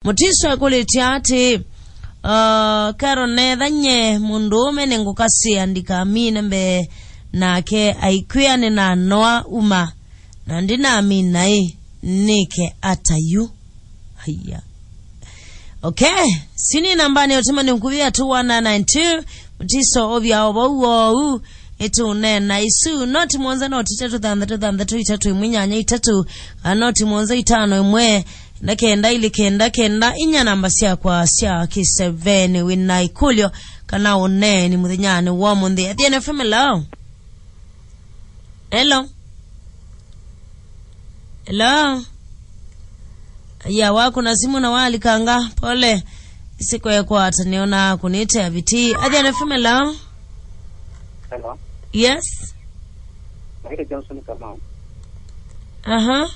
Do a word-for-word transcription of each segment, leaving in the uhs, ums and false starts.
Mũtiso akũlĩtye atĩĩ, uh, Karo, netha nye mũndũũme nĩngũkasya ndikamine mbee nake aikwĩa nĩnanoa uma, na ndinamina ĩ, nĩke ata yu? Haya. Okay, sini nambani ya ũtũmani ũkuvĩ ya two one nine two, Mũtiso ũvya o vau wou, ĩtũneena isu, noti mũonza, noti itatũ thanthatũ thanthatũ itatũ ĩmwe inyanya itatũ, kana noti mũonza itano ĩmwe, kenda kenda ilĩ kenda kenda inya, namba syakwa sya kĩseveni. Wĩna ĩkũlyo kana ũneeni mũthenyanĩ wa ũmũnthĩ. Athiani F M, hello? Hello? Hello? Ya, wakũna simu na walikanga, pole. Isikwekwata, nĩona kũnĩte aviti. Athiani F M, hello? Hello. Yes? Naitwa Johnson Kamau. Aha.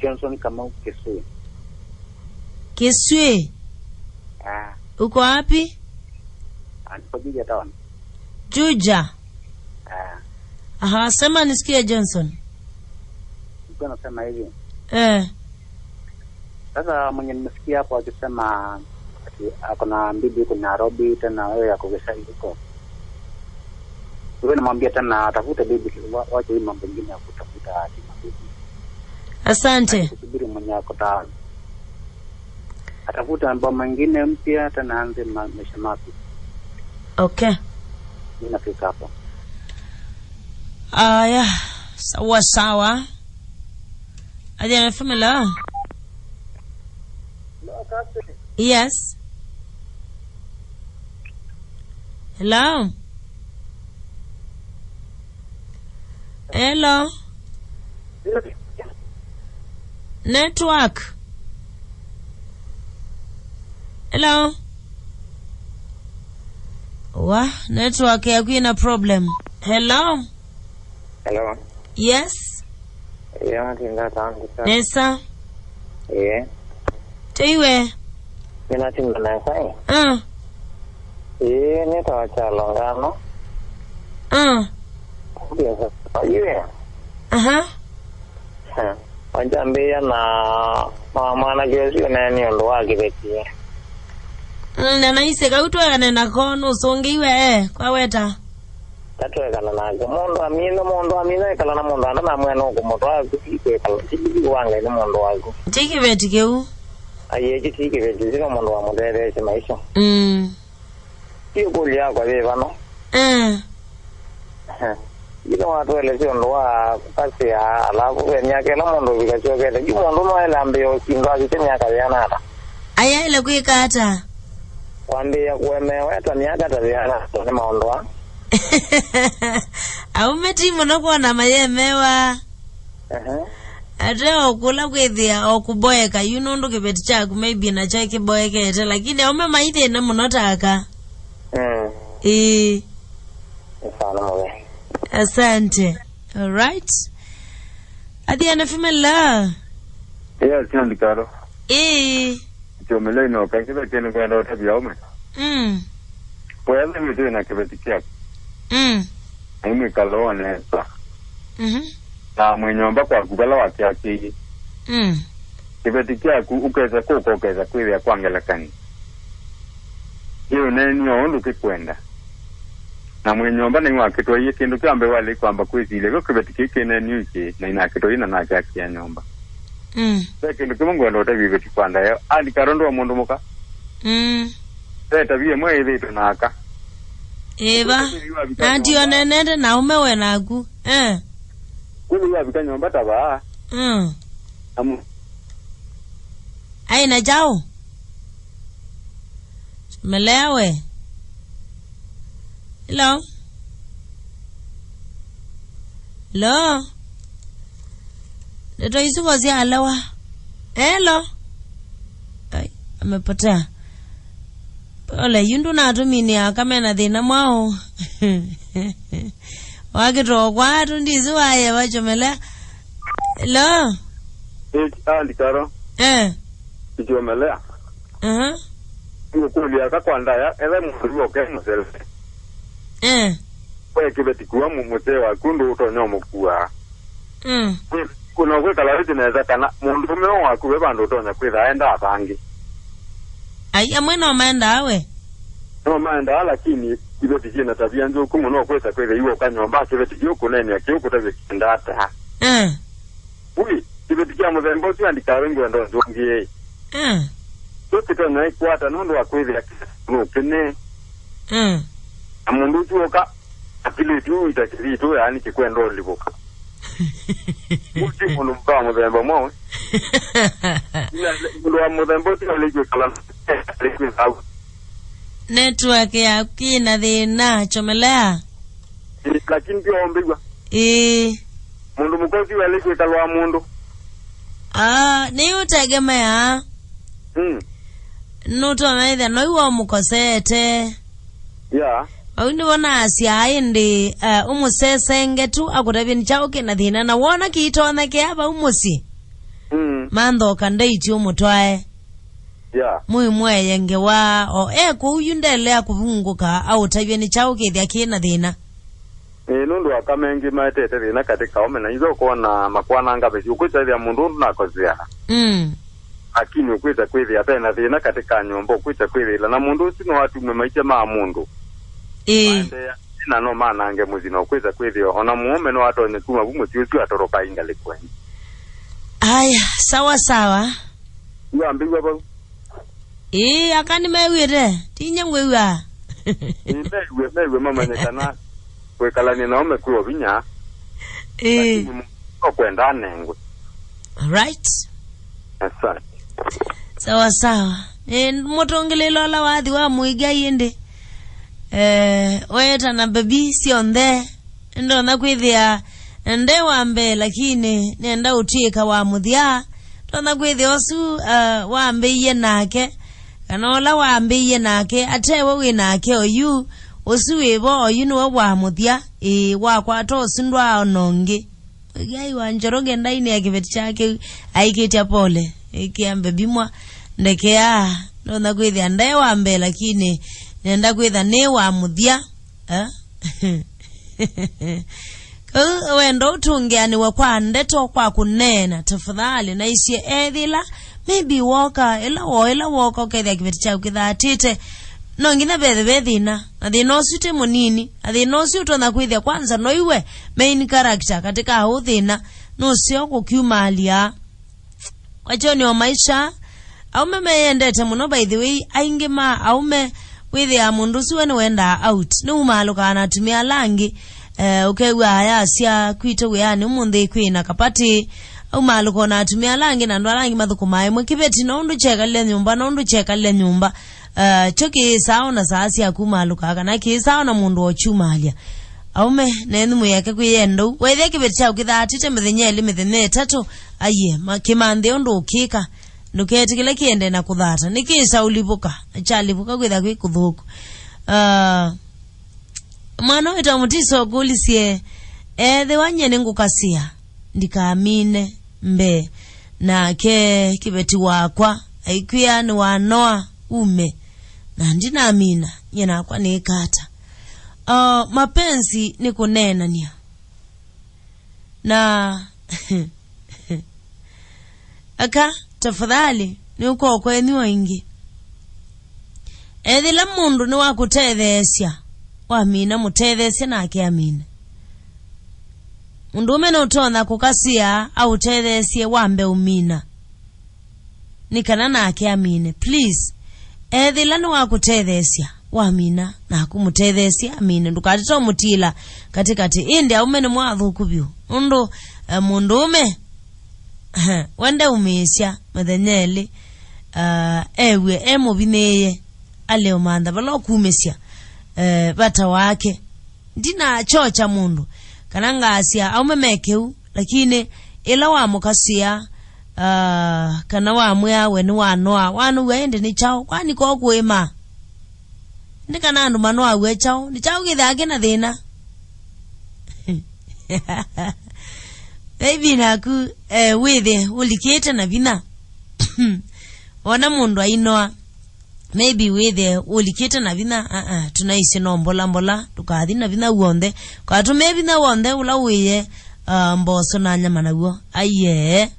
Johnson Kamau Kisui. Kisui? Ah. Uko wapi? Ah, niko Juja town. Juja? Ah. Aha, sema nisikie, Johnson. Nilikuwa nasema hivi. Eh. Sasa mwenye nimesikia hapo akisema ati ako na bibi huko Nairobi, tena wewe yako Gicagi huko. Wewe namwambia tena atafute bibi, wa-, wache hii mambo ingine ya kutafuta ati mabibi. Asante. Kusubiri mwenye ako tayari. Atafute mambo mengine mpya, tena aanze ma-, maisha mapya. Okay. Mimi nafika hapo. Aya, sawa sawa. Athiani F M, hello? Yes. Hello? Hello? Network. Hello? Wa, network yaku ina problem. Hello? Hello. Yes. Ĩĩ, natinda tangu sa. Nesa. Ĩĩ. Teiwe. Nĩnatinda nesa, ĩ? Ah. Ĩĩ, nĩtawa Kyalo Ngano. Ah. Ndiye sasa. Iwe. Aha. Ha. Wanjambĩĩa na ma-, mwanake ũsu ũneeni ũndũ wa kĩveti. Mm, na naisĩ kau twekane nako, nũsũngĩiwe, eh, kwa weta. Tatwekana nake. Mũndũ amina, mũndũ amina ekala na mũndũ anda na mwene ũkũmũtwaa ku, ti kwĩkala, ti, ti wa Ngai, nĩ mũndũ waku. Ti kĩveti kĩu. Aiye, ti, ti kĩveti, ti no mũndũ wamũtetheesye maisha. Mm. Ti ĩkũlyo yakwa yĩ vano. Eh. Ĩthe watũelesya ũndũ wa kũkasya, alafu ve myaka ĩla mũndũ ũvika syokete. Yu mũndũ no elambĩĩa ũsindo avikye myaka yĩana ata? Ayaĩle kwĩka ata? Kwambĩĩa kũemeewa ta myaka ta yĩana ata nĩ maũndũ aa? Aume ti mũno kwona mayemewa. Aha. Ate o kũla kwĩthĩa o kũboeka, yu nũndũ kĩveti kyaku maybe nakyo kĩboekete, lakini aume maithĩna mũno ta aka. Mm. Ĩĩ. Nĩ sawa mũno. Asante. All right. Athiani F M, hello? Yes, Auntie Karo. Ĩĩ. Kyomelei no kaingĩ kĩnĩ kwenda ũtavya aume. Mm. Wetha wĩtwe na kĩveti kyaku. Mm. Aimwĩkala nesa. Mhm. Na mwĩ nyũmba kwaku vala wakyakĩie. Mm. Kĩveti kyaku ũkesa kũka ũkesa kwĩthĩa kwa ngelekany'o. Kĩũneeni o ũndũ kĩkwenda. Na mwĩ nyũmba nĩwakĩtwaie kĩndũ kya mbee walĩ kwamba kwĩsilya kyo kĩveti kĩĩ kĩneeni ũisyĩ na inakĩtwaie na nakyakia nyũmba. Mm. Ve kĩndũ kĩmwe ngwenda ũtavya iveti kwa ndaĩa. Auntie Karo ndwa mũndũ mũka. Mm. Ve tavia ĩmwe ĩthĩtwe na aka. Ĩva. Na ndio nenete na ume we naku. Eh. Kwĩthĩ wavika nyũmba ta vaa. Mm. Amu. Aina chao. Melea we. Hello. Hello. Ndeto isu vo syaelewa. Hello. Ai, amepotea. Pole, yu ndũnatũminĩa aka mena thĩna mwaũ. Wakĩtoo kwatũ ndisi waye vachomelea. Hello? Ĩĩ, Auntie Karo. Eh. Ichomelea. Aha. Ngũkũlya aka kwa ndaya, etha mũndũ oke mũsele. Eh. We kĩveti kua mũ-, mũsee waku ndũũtonya ũmũkua. Mm. Kwĩ-, kuna kwĩkala wĩsĩ nesa kana mũndũũme ũũ waku ve vandũ ũtonya kwĩtha endaa vangĩ. Ai, amwe no maendaa we. No maendaa, lakini kĩveti kĩna tavia nzũku mũno, kwĩsa kwĩthĩa iwe ũkanyomba kĩveti kĩu kũneenea kĩu kũtavya kĩendaa ata. Eh. Ui, kĩveti kya mũthemba ũsu andikawe ngwendo nzũngĩ. Eh. Kĩu kĩtonya ĩkwata nũndũ wa kwĩthĩa kĩveti nũkĩne. Mm. Na mũndũ ũsu ũka akilĩtu wita kĩthitũ, yaani kĩkwenda ũlivũka. Ũti mũndũ wa mũthemba mwawe. Mũndũ wa mũthemba ũti alĩkwĩkala, alĩkwĩkala. Network yaku ĩna thĩna, chomelea. Ĩ, lakini pia ombĩgwa. Ĩĩ. Mũndũ mũka ũti alĩkwĩkalwa mũndũ. Ah, nĩ ũtegemea. Mm. Nũtonya ĩthĩa noiwe ũmũkosete. Yeah. Vau nĩvo naasya ĩndĩ, eh, ũmũsesenge tu akũtavye nĩ kyaũ kĩna thĩna, na wona kĩitonyekea vau mũsyĩ. Mm. Manthoka ndeiti ũmũtwae. Yeah. Mũimweye ngewa, o e kũu yu ndelea kũvungũka aũtavye nĩ kyaũ kĩthĩa kĩna thĩna. Ĩĩ, nũndũ aka mengĩ maetete thĩna katĩ ka aũme, na itho ũkona makwananga vĩsyĩ. Ũkwĩsa ĩthĩa mũndũ ũndũ nakoseaa. Mm. Lakini ũkwĩsa kwĩthĩa ate na thĩna katĩ ka nyũmba, ũkwĩsa kwĩthĩĩla. Na mũndũ ũsu no atume maisha ma mũndũ. Ĩĩ. Maendeea, na no manange mũsyĩ, na ũkwĩsa kwĩthĩa ona mũũme no atonye kuma vu mũsyĩ ũsu atoroka ingalĩko ĩngĩ. Aya, sawa sawa. Iwambĩw'a vau. Ĩĩ, aka nĩmew'ĩte, ti inyia ngwĩw'aa. Ĩĩ, mew'e, mew'e mamanye kana kwĩkalany'a nao mekwĩwa vinya. Ĩĩ. Lakini mu-, no kwenda anengwe. Right. Asante. Sawa sawa. Ĩĩ, mũtũngĩlĩĩlo ũla wathi wa mũigai ĩndĩ. Eh, weta na baby syonthe. Ndonya kwĩthĩa nde wa mbee, lakini nenda ũtw'ĩka wa mũthya. Ndonya kwĩthĩa ũsu, uh, wambĩie nake, kana ũla wambĩie nake, atewe wĩ nake oyu, ũsu wĩvo oyu nĩwe wa mũthya, ĩĩ, wakwata ũsu ndwaaona ũngĩ. Mũigai wa Njoroge ndainĩa kĩveti kyake, aikĩtya pole, ĩkĩa mbebimwa, ndekea, ndonya kwĩthĩa nde wa mbee, lakini nenda kwĩtha nĩ wa mũthya. Eh? Kau wendo ũtũngĩanĩw'a kwa ndeto, kwa kũneena, tafadhali, na isye ethĩla, maybe woka, ĩla wo, ĩla woka ũkethĩa kĩveti kyaku kĩthatĩte, no nginya vethe ve thĩna, na thĩna ũsu ti mũnini, na thĩna ũsu ũtonya kwĩthĩa kwanza noiwe main character katika ũũ thĩna, nũseo kũkyumaalya. Kwa kyonĩ o maisha, aume meyendete mũno, by the way, aingĩ ma aume wĩthĩaa mũndũ ũsu we nĩwendaa out. Nĩumaalũkaa na atumĩa ala angĩ, eh, ũkew'a ayasya kwitũ wĩanĩ ũmũnthĩ kwĩ na kapatĩ. Aumaalũka na atumĩa ala angĩ na andũ ala angĩ mathũkũmaa ĩmwe kĩveti, no ũndũ kyekalile nyũmba, no ũndũ kyekalile nyũmba. Eh, kyo kĩĩsaa ona saa sya kumaalũka, kana kĩĩsaa ona mũndũ okyumaalya. Aume, nenyu mwĩake kwĩyenda ũu. Wethĩa kĩveti kyaku kĩthatĩte mĩthenya ĩlĩ, mĩthenya ĩtatũ, aiye, ma-, kĩmanthĩe ũndũ ũkĩka. Ndũketĩkĩle kĩende na kũthata. Nĩkĩsa ũlivũka. Kyalivũka kwĩtha kwĩ kũthũku. Ah, mwana wĩtwa Mũtiso ũkũlisye, ethĩwa nyie nĩngũkasĩa, ndikamine mbee. Nake kĩveti wakwa aikwĩa nĩwanoa ume. Na ndinamina, nyie nakwa nĩĩka ata? Ah, mapenzi nĩ kũneenany'a. Na aka, tafadhali, nĩũkokwenyw'a ĩngĩ. Ethĩla mũndũ nĩwakũtetheesya, wamina, mũtetheesye nake amine. Mũndũũme nũtonya kũkasĩa aũtetheesye wambe ũmina. Nĩ kana nake amine. Please, ethĩla nĩwakũtetheesya, wamina, naku mũtetheesye amine. Ndũkatete ũmũtila katĩkatĩ. Ĩndĩ aũme nĩmwe athũku vyũ. Nũndũ, eh, mũndũũme, we ndeumĩĩsya mĩthenya ĩlĩ, ah, ew'e e mũvinĩĩe, ale ũmantha vala ũkumĩsya, eh, vata wake. Ndinakyokya mũndũ, kana ngasya aũme me kĩu, lakini ĩla wamũkasĩa, ah, kana wamwĩa we nĩwanoa, wanoa ĩndĩ nĩ kyaũ? Kwani ko kũĩma? Nĩ kana andũ manoaw'e kyaũ? Nĩ kyaũ kĩthaa kĩna thĩna? Maybe naku, eh, wĩthĩe ũlikĩte na vinya. Wona mũndũ ainoa, maybe wĩthĩe ũlikĩte na vinya, ah, ah, tũnaisye no mbola mbola, ndũkathi na vinya w'onthe. Ũkatũmĩe vinya w'onthe ũla wĩe, ah, mboso na nyama naw'o. Aiee.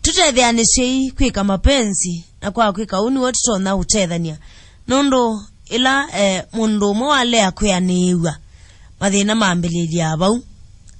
Tũtetheanĩsyei kwĩka mapenzi, na kwa kwĩka ũu nĩw'o tũtonya ũtethany'a. Nũndũ ĩla, eh, mũndũ ũmwe walea kwĩanĩĩw'a, mathĩna mambĩlĩlyaa vau.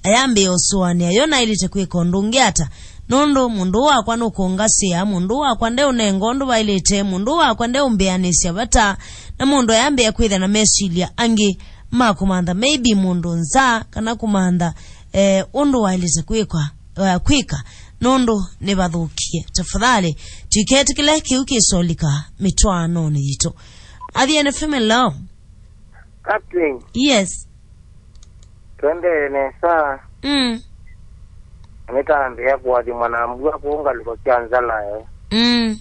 Ayambĩĩa ũsũanĩa yo naĩlĩte kwĩka ũndũ ũngĩ ata, nũndũ mũndũ ũũ wakwa nũkũngasĩa, mũndũ ũũ wakwa ndeũnenga ũndũ vaĩlĩte, mũndũ ũũ wakwa ndeũmbĩanĩsya vata, na mũndũ ayambĩĩa kwĩthĩa na mesilya angĩ ma kũmantha maybe mũndũ nza, kana kũmantha, eh, ũndũ waĩlĩte kwĩkwa, eh, kwĩka, nũndũ nĩvathũkie. Tafadhali, tũiketĩkĩle kĩu kĩsolika mĩtwaanonĩ yitũ. Athiani family law. Captain. Yes. Twendee nesa. Mm. Nĩtambĩa kũathimwa na mbua kũu ngalĩko sya nzalae. Mm.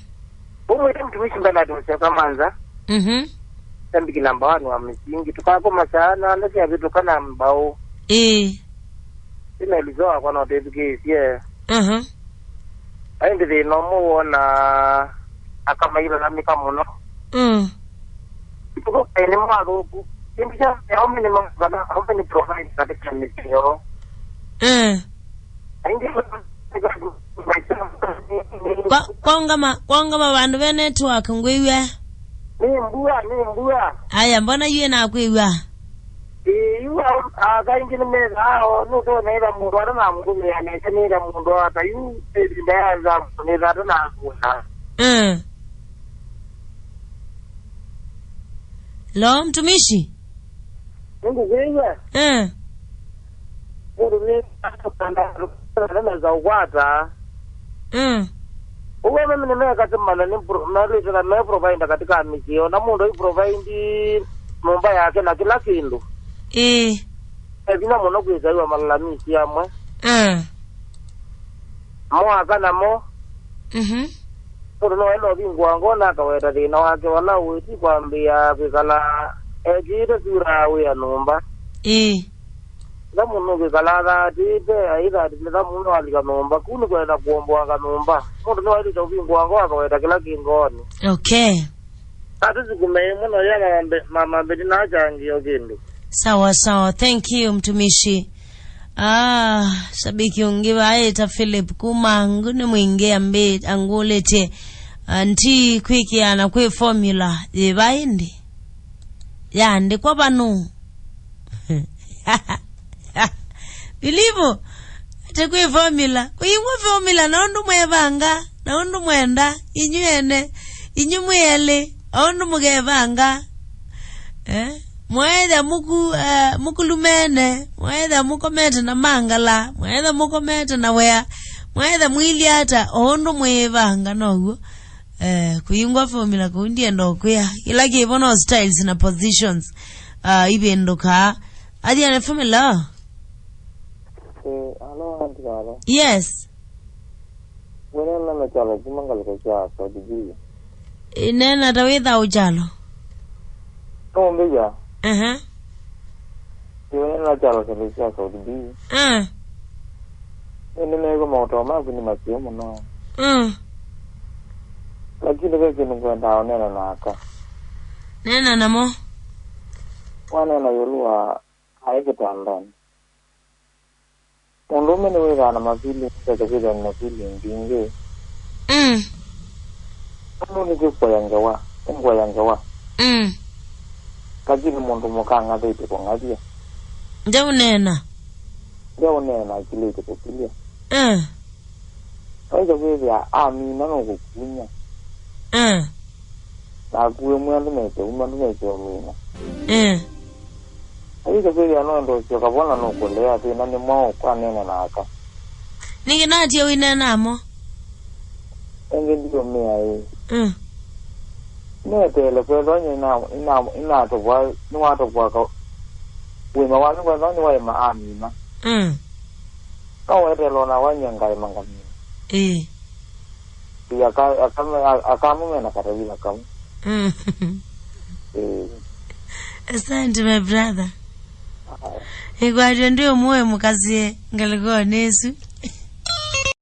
Ũmwĩte mtumishi Bernard Mũsyoka Manza. Mhm. Shabiki namba one wa Misingi. Tũkakoma saa nana syavĩtũka na mbaũ. Ĩĩ. Ĩmeli syo wakwa no twĩthukĩĩsye. Mhm. Aĩ ndĩ thĩna ũmwe wona aka mailalamĩka mũno. Mm. Nĩ mwathũku. Kĩndũ kya aũme nĩ mavana, aũme nĩ provide katika mĩtĩ yoo. Eh. Aingĩ Kwa, kwaũngama, kwaũngama vandũ ve network ngwĩw'a. Nĩ mbua, nĩ mbua. Aya, mbona yu ĩnakwĩw'a? Ĩĩ, yu a-, a-, kaingĩ nĩmethaa o, nũtonya ĩla mũndũ ata na mũndũ wĩanĩte nĩla mũndũ ata yu, ĩvinda ya nza nĩthata na kũna. Mm. Lo, mtumishi? Nĩngũkwĩw'a. Eh. Mũndũ nĩ anaweza ũkwata. Mm. Ũguo mimi nĩmekate mana nĩ pro-, malĩte na me provide katika mĩsyĩ, ona mũndũ ai provide nyũmba yake na kĩla kĩndũ. Ĩĩ. E vinya mũno kwĩsaiwa malalamisi amwe. Mm. Mo aka namo. Mhm. Mũndũ no enda ũvingũa ngoo na akaweta thĩna wake wala ũĩ ti kwambĩĩa kwĩkala ekĩĩte sura ya wĩa nyũmba. Ĩĩ. Ĩla mũndũ ũkwĩkala athatĩte, aithatĩte ĩla mũndũ alika nyũmba, kũu nĩ kwenda kũomboa kanyũmba. Mũndũ nĩwaĩlĩte ũvingũa ngoo akaweta kĩla kĩ ngoonĩ. Okay. Atũsukume ĩmwe na ya mambe-, mamambĩti na achangie o kĩndũ. Sawa, sawa. Thank you, mtumishi. Ah, shabiki ũngĩ vaĩta Philip kuma Nguni Mwingĩ ambĩ-, angũlĩtye, ah, nti kwĩkĩana kwĩ formula yĩva ĩndĩ? Yaandĩkwa vanu. Bilivu, ate kwĩ formula. Kũiw'a formula na ũndũ mwevanga, na ũndũ mwenda, inyu ene, inyu mwĩ elĩ, o ũndũ mũkevanga. Eh? Mwaetha mũku-, eh, mũkulumene, mwaetha mũkomete na mangala, mwaetha mũkomete na wea, mwaetha mwĩlye ata, o ũndũ mwĩvanga now'o. Eh, kũingwa formula kũu ndienda ũkwĩa. Kĩla kĩvo no styles na positions, ah, ivĩndũkaa. Athiane family law. Eh, alo, auntie, alo. Yes. Wĩneena na kyalo kuma ngalĩko sya South B. Ĩneena ta wĩtha ũkyalo. Nũmbĩya. Aha. Wĩneena na kyalo kĩndũ sya South B. Ah. Nĩnĩmeew'a maũtao maku nĩ maseo mũno. Mm. Lakini ve kĩndũ ngwendaa ũneena na aka. Neena namo. Waneena ĩũlũ wa aĩ kĩtandanĩ. Mũndũũme nĩwĩthaa na mavili, nĩwĩsĩ kwĩthĩa na mavili mbingĩ. Mm. Mũndũ nĩkwĩkũaya ngewa, nĩngũaya ngewa. Mm. Lakini mũndũ mũka ang'athĩtye kũng'athya. Ndeũneena. Ndeũneena akilĩtye kũkilya. Eh. Waĩsa kwĩthĩa amina nũkũkunya. Eh. Naku wĩ mwĩa ndũmesũuma, ndũmesũmina. Eh. Waĩsa kwĩthĩa noenda ũsyoka vo na nũkũlea thĩna nĩ mwaũ kwaneena naka. Nĩngĩ natie ũineena mo. Ĩngĩ ndiũmĩa ĩ. Mm. Neteele kwethwa nye ina, ina, inatũvwa, nĩwatũvwa ka, wĩma wake kwethwa nĩwaĩma amina. Mm. No weteele ona wanyie ngaĩma ngamina. Ĩĩ. Ĩ, aka-, akame-, a-, akamu mena katavila kamwe. Mm. Ĩĩ. Asante, my brother. Aya. Ĩkwatyo ndi ũmwe mũkasie ngalĩkonĩ ĩsu.